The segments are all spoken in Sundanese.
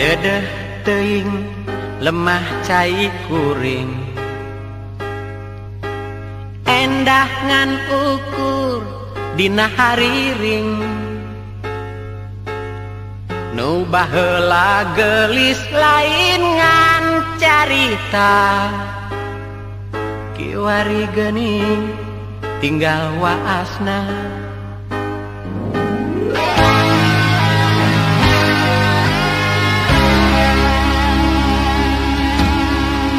Dedeh teuing lemah cai kuring, endah ngan ukur dina hariring. Nu baheula geulis lain ngan carita, kiwari geuning tinggal waasna.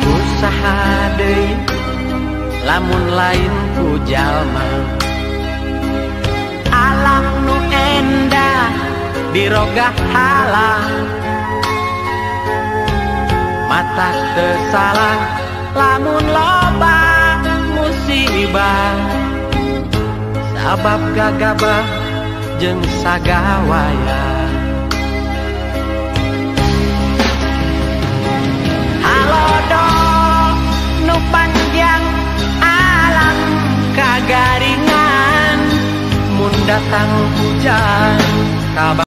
Usaha deui lamun lain ku jalma, alam nu endah dirogah halang. Mata teu salah lamun loba musibah, sabab gagabah jeung sagawaya. Halodo nu panjang alam kagaringan, mun datang hujan.